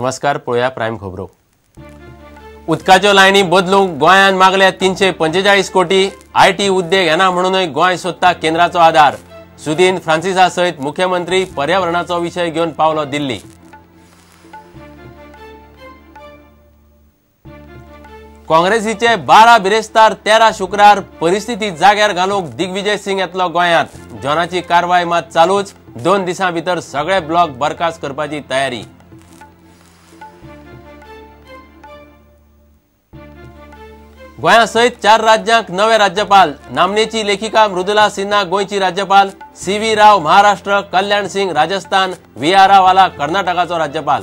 नमस्कार, पळोवया प्रायम खबरो. उदकाच्यो लायनी बदलूंक गोंयान मागल्या 345 कोटी. IT उद्देग येना म्हणूनय गोंय सोदता केंद्राचो आदार. सुदीन फ्रांसिसा सयत मुख्यमंत्री पर्यावरणाचो विशय घेवन पावलो दिल्ली. काँग्रेसीचे 12 बिरेस्तार 13 शुक्रार परिस्थिती जाग्यार घालूंक दिग्विजय सिंग येतलो गोंयांत. जॉनाची कारवाय मात चालूच. 2 दिसां भितर सगळे ब्लॉक बरखास्त करपाची तयारी. गोंया सयत 4 राज्यांक नवे राज्यपाल. नामनेची लेखिका मृदुला सिन्हा गोंयची राज्यपाल. सी व्ही राव महाराष्ट्र, कल्याण सिंग राजस्थान, व्ही आर राव कर्नाटकाचो राज्यपाल.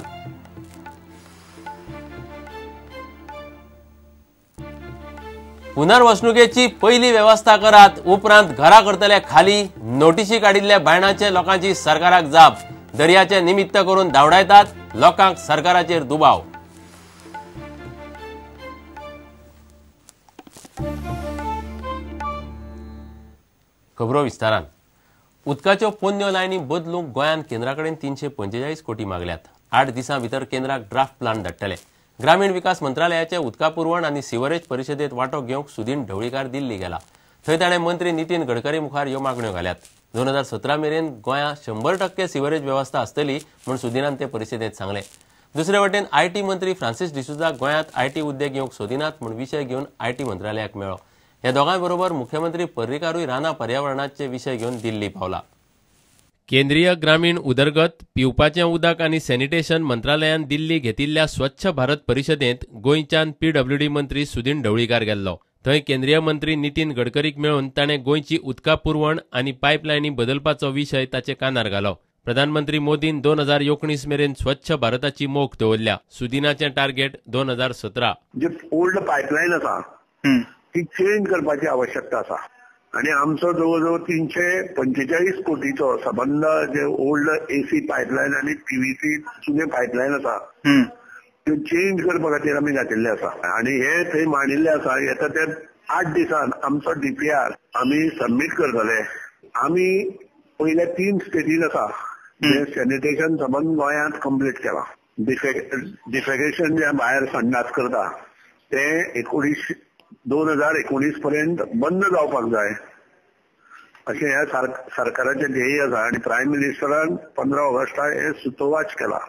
पुनर्वसणुकेची पयली वेवस्था करात, उपरांत घरा करतले खाली. नोटिशी काडिल्ल्या बायणाचे लोकांची सरकाराक जाप. दर्याचे निमित्त करून धांवडायतात, लोकांक सरकाराचेर दुबाव. खबरो विस्तारान. उदकाच्यो पोन्न्यो लायनी बदलूंक गोंयान केंद्रा कडेन 345 कोटी मागल्यात. 8 दिसां भितर केंद्राक ड्राफ्ट प्लान धाडटले. ग्रामीण विकास मंत्रालयाचे उदका पुरवण आनी सिवरेज परिशदेत वांटो घेवंक सुदीन ढवळीकार दिल्ली गेला. थंय ताणें मंत्री नितीन गडकरी मुखार ह्यो मागण्यो घाल्यात. 2017 मेरेन गोंया 100% सिवरेज वेवस्था आसतली म्हूण सुदीनान ते परिशदेंत सांगलें. दुसरे वटेन IT मंत्री फ्रांसीस डिसोझा गोंयांत IT उद्देग येवंक सोदिनात म्हूण विशय घेवन IT मंत्रालयाक मेळ्ळो. ह्या दोगांय बरोबर मुख्यमंत्री पर्रीकारूय रानां पर्यावरणाचे विशय घेवन दिल्ली पावला. केंद्रीय ग्रामीण उदरगत, पिवपाचें उदक आनी सॅनिटेशन मंत्रालयान दिल्ली घेतिल्ल्या स्वच्छ भारत परिशदेंत गोंयच्यान पीडब्ल्यूडी मंत्री सुदीन ढवळीकार गेल्लो. थंय केंद्रीय मंत्री नितीन गडकरीक मेळून ताणें गोंयची उदका पुरवण आनी पायपलायनी बदलपाचो विशय ताचे कानार घालो. प्रधानमंत्री मोदीन 2019 मेरेन स्वच्छ भारताची मोख दवरल्या. सुदीनाचें टार्गेट 2017. जे ओल्ड पायपलायन आसा ती चेंज करपाची आवश्यकता आसा आनी आमचो जवळ जवळ 345 कोटीचो सबंद जे ओल्ड एसी पायपलायन आनी पीव्हीसी जुने पायपलायन आसा त्यो चेंज करपा खातीर आमी घातिल्ले आसा आनी हे थंय मांडिल्ले आसा. येता ते 8 दिसान आमचो डीपीआर आमी सबमीट करतले. आमी पयल्या 3 स्टेटीन आसा जे सॅनिटेशन सबंद गोंयांत कंप्लीट केला. डिफेकेशन जे भायर संडास करता ते 2019 पर्यंत बंद जावपाक जाय अशें ह्या सरकाराचें ध्येय आसा आनी प्रायम मिनिस्टरान 15 ऑगस्टाक हें सुतोवाच केला.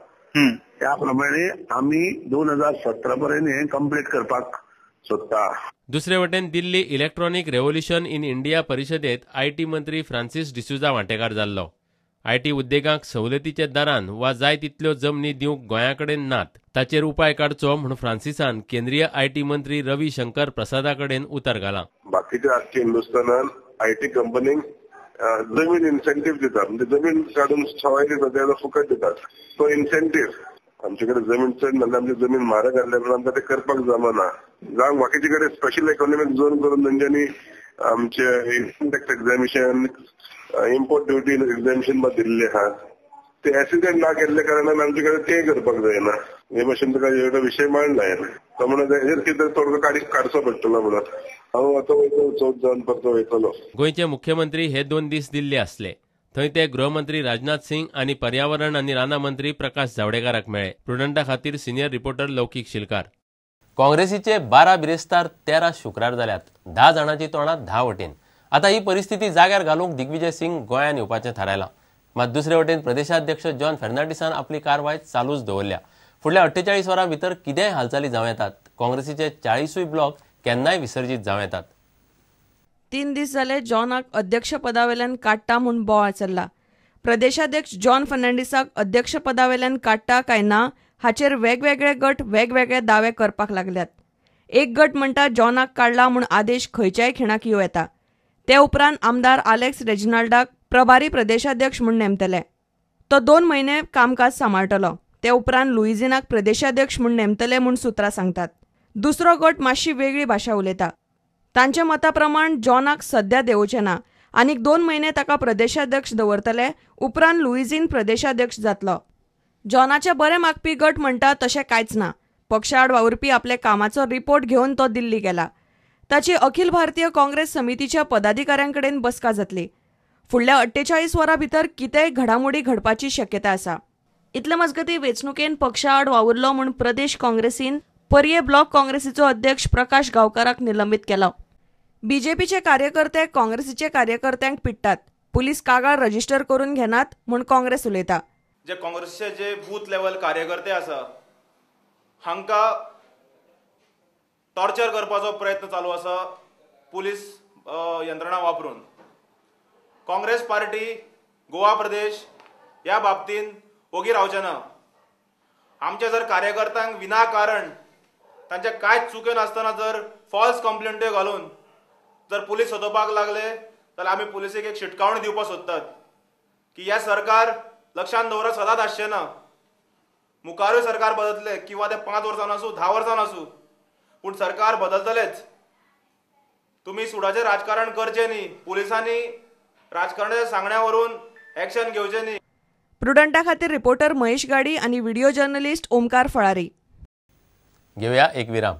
त्या प्रमाणे आमी 2017 पर्यंत हें कंप्लीट करपाक सोदता. दुसरे वटेन Delhi electronic revolution in India परिशदेंत IT मंत्री फ्रांसीस डिसोझा वांटेकार जाल्लो. IT उद्देगांक सवलतीच्या दरान वा जाय तितल्यो जमनी दिवंक गोंया कडेन नात, ताचेर उपाय काडचो म्हूण फ्रांसिसान केंद्रीय IT मंत्री रवी शंकर प्रसादा कडेन उतर घालां. बाकीच्या आजच्या हिंदुस्थानान IT कंपनीक जमीन इन्सेंटीव्ह दितात, म्हणजे जमीन काडून सवाय दितात, तेन्ना फुकट दितात तो इन्सेंटीव्ह. आमचे कडेन जमीन चड नाल्यार आमची जमीन म्हारग आसल्या कारणान आमकां तें करपाक जमना. जावं बाकीचे कडेन स्पेशल इकॉनॉमीक झोन करून तेंच्यांनी आमचे income tax exemption, import duty exemption बा दिल्ले आहात. ते एसिडेंट ना केल्ल्या कारणान आमचे कडेन तें करपाक जायना. हे भाशेन तुका हो विशय मांडला हांवें. तो म्हणून हेजेर कितें तोडगो काडचो पडटलो म्हणून हांव आतां वयतलो, चवथ जावन परतो वयतलो. गोंयचे मुख्यमंत्री हे 2 दीस दिल्ली आसले. थंय ते गृहमंत्री राजनाथ सिंग आनी पर्यावरण आनी रानां मंत्री प्रकाश जावडेकराक मेळ्ळे. प्रुडंटा खातीर सिनियर रिपोर्टर लौकीक शिलकार. काँग्रेसीचे 12 बिरेस्तार 13 शुक्रार जाल्यात. 10 जाणांची तोंडां 10 वटेन. आतां ही परिस्थिती जाग्यार घालूंक दिग्विजय सिंग गोंयांत येवपाचें थारायलां. मात दुसरे वटेन प्रदेशाध्यक्ष जॉन फर्नांडीसान आपली कारवाय चालूच दवरल्या. फुडल्या 48 वरां भितर कितेंय हालचाली जावं येतात. काँग्रेसीचे 40 ब्लॉक केन्नाय विसर्जीत जावं येतात. 3 दीस जाले जॉनाक अध्यक्षपदावेल्यान काडटा म्हूण बोवाळ चल्ला. प्रदेशाध्यक्ष जॉन फर्नांडीसाक अध्यक्षपदावेल्यान काडटा काय ना हाचेर वेगवेगळे गट वेगवेगळे दावे करपाक लागल्यात. एक गट म्हणटा जॉनाक काडला म्हूण आदेश खंयच्याय खिणाक येवं येता. ते उपरांत आमदार आलेक्स रेजिनाल्डाक प्रभारी प्रदेशाध्यक्ष म्हूण नेमतले. तो 2 म्हयने कामकाज सांबाळटलो. ते उपरांत लुइझिनाक प्रदेशाध्यक्ष म्हूण नेमतले म्हूण सुत्रां सांगतात. दुसरो गट मातशी वेगळी भाशा उलयता. तांच्या मता प्रमाण जॉनाक सध्या देवचें ना, आनीक 2 म्हयने ताका प्रदेशाध्यक्ष दवरतले, उपरांत लुइझिन प्रदेशाध्यक्ष जातलो. जॉनाचे बरे मागपी गट म्हणटा तशें कांयच ना. पक्षाआड वावुरपी आपल्या कामाचो रिपोर्ट घेवन तो दिल्ली गेला. ताची अखिल भारतीय काँग्रेस समितीच्या पदाधिकाऱ्यांकडेन बसका जातली. फुडल्या 48 वरां भितर कितेंय घडामोडी घडपाची शक्यता आसा. इतले मजगतीं वेंचणुकेन पक्षा आड वावुरलो म्हूण प्रदेश काँग्रेसीन पर्ये ब्लॉक काँग्रेसीचो अध्यक्ष प्रकाश गांवकाराक निलंबीत केलो. बीजेपीचे कार्यकर्ते काँग्रेसीचे कार्यकर्त्यांक पिडटात, पुलीस कागाळ रजिस्टर करून घेनात म्हूण काँग्रेस उलयता. जे काँग्रेसीचे जे बूथ लेवल कार्यकर्ते आसा हांकां टॉर्चर करपाचो प्रयत्न चालू आसा पुलीस यंत्रणा वापरून. काँग्रेस पार्टी गोवा प्रदेश ह्या बाबतीन ओगी रावचे ना. आमच्या जर कार्यकर्त्यांक विनाकारण तांच्या कांयच चुक्यो नासतना जर फॉल्स कंप्लेंट्यो घालून जर पुलीस सोदोवपाक लागले जाल्यार आमी पुलिसेक एक शिटकावणी दिवपाक सोदतात की ह्या सरकार लक्षांत दवरत सदांच आसचें ना. मुखारूय सरकार बदलतले किंवा ते 5 वर्सां आसूं 10 वर्सां आसूं, पूण सरकार बदलतलेच. तुमी सुडाचें राजकारण करचें न्ही, पुलिसांनी राजकारणाच्या सांगण्यावरून एक्शन घेवचें न्ही. प्रुडंटा खातीर रिपोर्टर महेश गाडी आणि व्हिडिओ जर्नलिस्ट ओमकार फळारी. घेऊया एक विराम.